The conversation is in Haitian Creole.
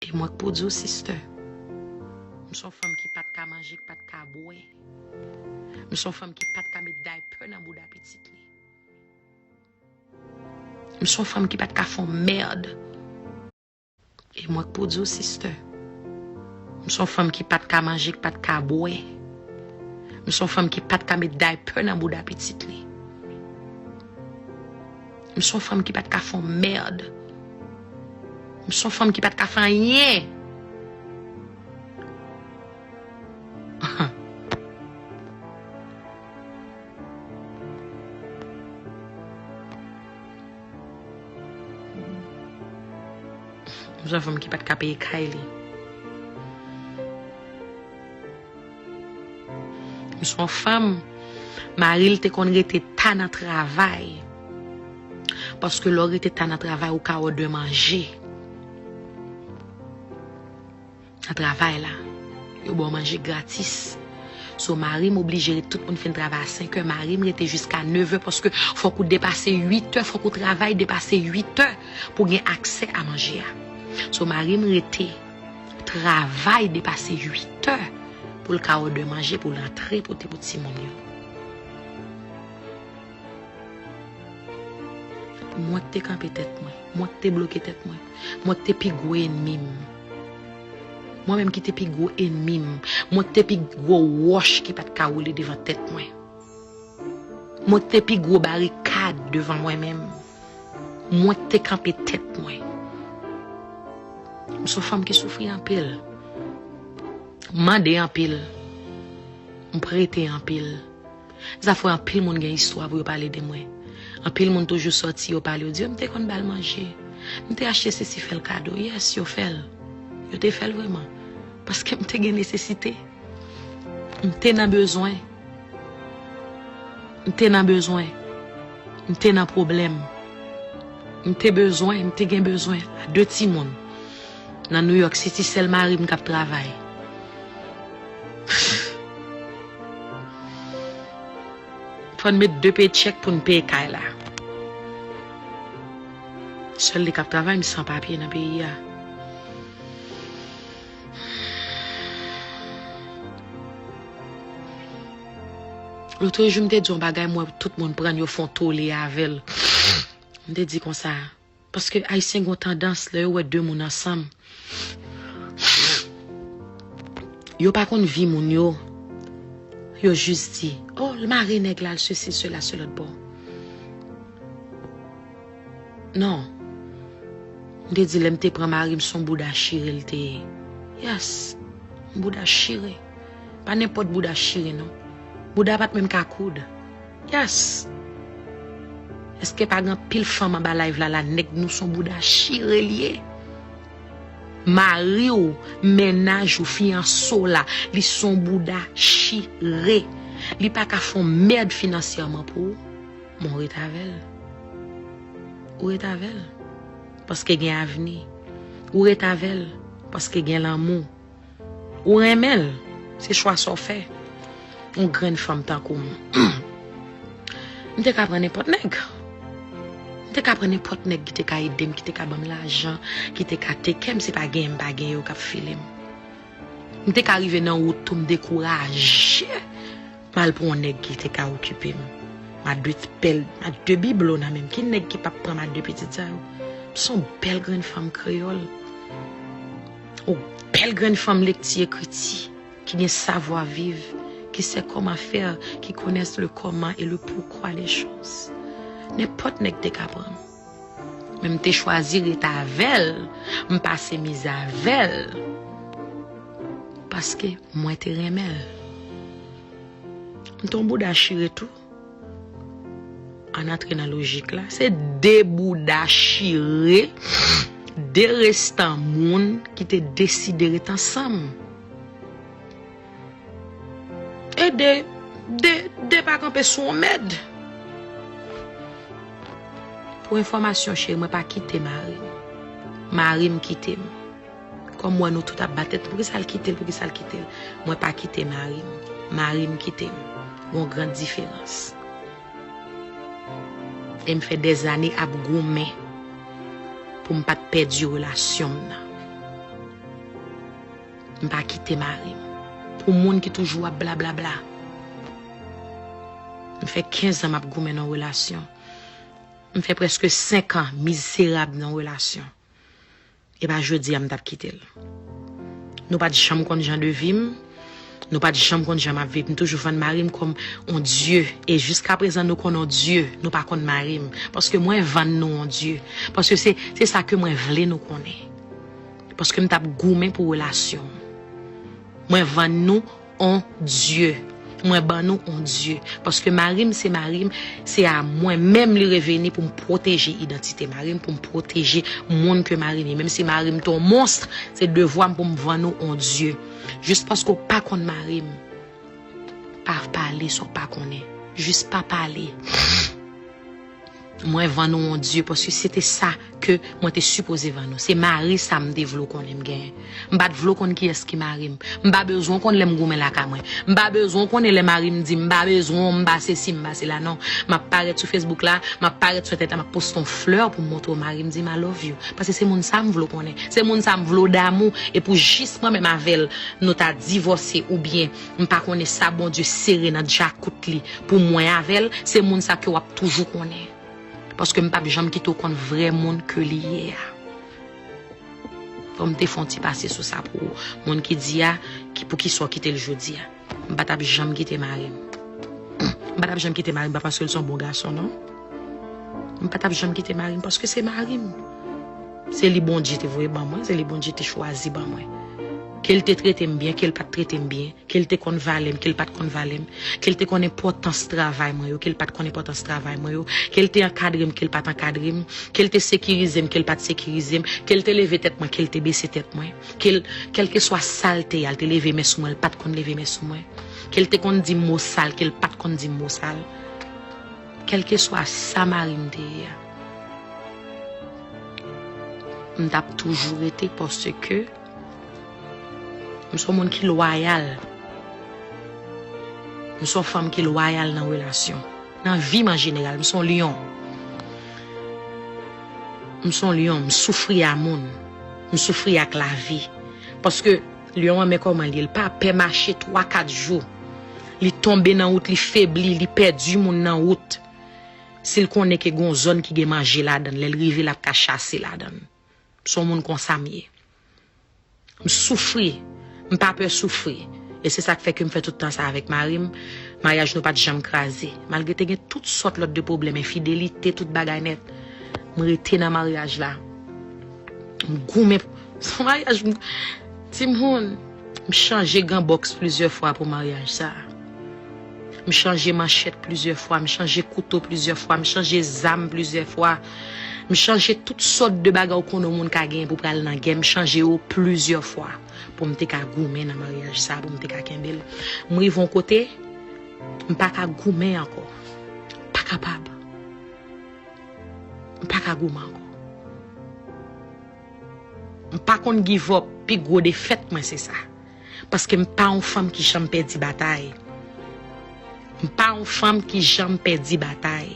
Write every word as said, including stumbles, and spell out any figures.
E mwen k pou di w, sister, m se yon fanm ki pa t ka manje, ki pa t ka bwè. M se yon fanm ki pa t ka met daypè nan bouda pitit li. M se yon fanm ki pa t ka fè yon mèd. E mwen k pou di w, sister, m se yon fanm ki pa t ka manje, ki pa t ka bwè. M se yon fanm ki pa t ka met daypè nan bouda pitit li. M se yon fanm ki pa t ka fè yon mèd. M se yon fanm ki pa t ka fè anyen. M se yon fanm ki pa t ka peye kay li. M se yon fanm, mari l te konn rete ta nan travay. Paske lè w rete ta nan travay, ou ka òdè manje. Nan travay la, yo ba w manje gratis. So, mari m oblije ret, tout moun fin travay a senk è, mari m rete jiska nèf è, paske fòk ou depase uit è, fòk ou travay depase uit è pou gen aksè a manje a. So, mari m rete travay depase uit è pou l ka òdè manje, pou l antre pote pou timoun yo. Mwen k te kanpe tèt mwen, mwen k te bloke tèt mwen, mwen k te pi gwo ènmi m. Mwen menm ki te pi gwo ènmi m, mwen k te pi gwo wòch ki pa t ka woule devan tèt mwen. Mwen k te pi gwo barikad devan mwen menm. Mwen k te kanpe tèt mwen. M se yon fanm ki soufri anpil. M mande anpil. M prete anpil. Zafè anpil moun gen istwa pou yo pale de mwen. Anpil moun toujou sòti, yo pale, yo di, "M te konn ba l manje. M te achte sesi, fè l kado." Yes, yo fè l. Yo te fè l vrèman. Paske m te gen nesesite. M te nan bezwen. M te nan bezwen. M te nan pwoblèm. M te bezwen, m te gen bezwen a de timoun. Nan New York City, sèl mari m k ap travay. Fò n met de pechèk pou n peye kay la. Sèl li k ap travay, m san papye nan peyi a. Lotrejou, m te di yon bagay, m wè tout moun pran l, yo fè yon tole avè l. M te di konsa, paske Ayisyen gen yon tandans, lè yo wè de moun ansanm, yo pa konn vi moun yo. Yo jis di, "Oh, l mare nèg la, l sesi, sela, se lòt bò." Non. M te di, lè m te pran mari m, se yon bouda chire l te ye. Yes. Yon bouda chire. Pa nenpòt bouda chire, non. Bouda pa t menm ka koud. Yes. Èske pa gen anpil fanm anba live la, la, nèg nou se yon bouda chire l ye? Mari w, mennaj ou, fiyanse w la, li se yon bouda chire. Li pa ka fè yon mèd finansyèman pou ou. Men w ret avè l. Ou ret avè l. Paske gen avni. Ou ret avè l. Paske gen lanmou. Ou renmen l. Se chwa sa w fè. Yon grenn fanm tankou m. M te ka pran nenpòt nèg. M te ka pran nenpòt nèg ki te ka ede m, ki te ka ban m lajan, ki te ka teke m. Se pa genyen m pa genyen yo k ap file m. M te ka rive nan wout tou, m dekouraje. M al pran yon nèg ki te ka okipe m. M a de bèl, m a de biblo nan men m. Ki nèg ki p ap pran m a de pitit sa yo? M se yon bèl grenn fanm kreyòl. Yon bèl grenn fanm lekti ekriti, ki gen savwa viv, qui sait comment faire, qui connaît le comment et le pourquoi des choses. Nenpòt nèg te ka pran m. Men m te chwazi ret avè l, m pase mizè avè l. Paske mwen te renmen l. M te yon bouda chire tou. Ann antre nan lojik la. Se de bouda chire, de restan moun ki te deside ret ansanm. E de, de, de pa kanpe sou yon mèd. Pou enfòmasyon, cheri, mwen pa kite mari m. Mari m kite m. Kòm m wè nou tout ap bat tèt nou, poukisa l kite l, poukisa l kite l? Mwen pa kite mari m. Mari m kite m. Gon gran diferans. E m fè dèzane ap goumen pou m pa t pèdi relasyon m nan. M pa kite mari m. Pou moun ki toujou ap blablabla. M fè kenz an m ap goumen nan relasyon. M fè prèske senk an mizerab nan relasyon. E pa jodi a m t ap kite l. Nou pa t janm konn jan de vi m. Nou pa t janm konn jan m ap viv. M toujou vann mari m kòm on dye. E jiskaprezan nou konn on dye. Nou pa konn mari m. Paske mwen vann nou on dye. Paske se, se sa ke mwen vle nou konnen. Paske m t ap goumen pou relasyon. Mwen vann nou on dye. Mwen ban nou on dye. Paske mari m se mari m, se a mwen menm li reveni pou m pwoteje idantite mari m, pou m pwoteje moun ke mari m ye. Menm si mari m te on mons, se devwa m pou m vann ou on dye. Jis paske w pa konn mari m, pa pale sa w pa konnen. Jis pa pale. Mwen vann ou on dye, paske se te sa ke mwen te sipoze vann ou. Se mari sa m te vle w konnen m genyen. M pa t vle w konn kiyès ki mari m. M pa bezwen w konn lè m goumen lakay mwen. M pa bezwen w konnen lè mari m di m pa bezwen w, m pa sesi, m pa sela, non. M ap parèt sou Facebook la, m ap parèt sou entènèt la, m ap poste yon flè pou m montre w mari m di m I love you. Paske se moun sa m vle w konnen. Se moun sa m vle w damou. E pou jis mwen menm avè l, nou ta divòse oubyen m pa konnen sa Bondye sere nan djakout li pou mwen avè l, se moun sa ke w ap toujou konnen. Paske m p ap janm kite w konn vrè moun ke li ye a. Fò m te fè yon ti pase sou sa pou ou. Moun ki di a, ki, poukisa w kite l jodi a? M pa t ap janm kite mari m. M pa t ap janm kite mari m, pa paske l se yon bon gason, non. M pa t ap janm kite mari m, paske se mari m. Se li Bondye te voye ban mwen, se li Bondye te chwazi ban mwen. Ke l te trete m byen, ke l pa t trete m byen, ke l te konn valè m, ke l pa t konn valè m, ke l te konn enpòtans travay mwen yo, ke l pa t konn enpòtans travay mwen yo, ke l te ankadre m, ke l pa t ankadre m, ke l te sekirize m, ke l pa t sekirize m, ke l te leve tèt mwen, ke l te bese tèt mwen, ke l, kèlkeswa sa l te ye a, l te leve men sou mwen, l pa t konn leve men sou mwen, ke l te konn di m mo sal, ke l pa t konn di m mo sal, kèlkeswa sa mari m te ye a, m t ap toujou rete paske M se yon moun ki lwayal. M se yon fanm ki lwayal nan relasyon. Nan vi m an jeneral, m se yon lyon. M se yon lyon, m soufri a moun. M soufri ak lavi. Paske lyon an, men kòman l ye, l pa pè mache twa, kat jou. Li tonbe nan wout, li febli, li pèdi moun nan wout. Si l konnen ke gon zòn ki gen manje ladan l, lè l rive, l ap ka chase ladan l. M se yon moun konsa m ye. M soufri. M pa pè soufri. E se sa k fè ke m fè tout tan sa avèk mari m. Maryaj nou pa t janm kraze. Malgre te gen tout sòt lòt de pwoblèm, enfidelite, tout bagay nèt. M rete nan maryaj la. M goumen. Maryaj m, timoun, m chanje gan bòks plizyè fwa pou maryaj sa. M chanje manchèt plizyè fwa, m chanje kouto plizyè fwa, m chanje zam plizyè fwa. M chanje tout sòt de bagay ou konnen yon moun ka genyen pou pral nan gè, m chanje yo plizyè fwa pou m te ka goumen nan maryaj sa, pou m te ka kenbe l. M rive yon kote, m pa ka goumen ankò. M pa kapab. M pa ka goumen ankò. M pa konn give up, pi gwo defèt mwen se sa. Paske m pa yon fanm ki janm pèdi batay. M pa yon fanm ki janm pèdi batay.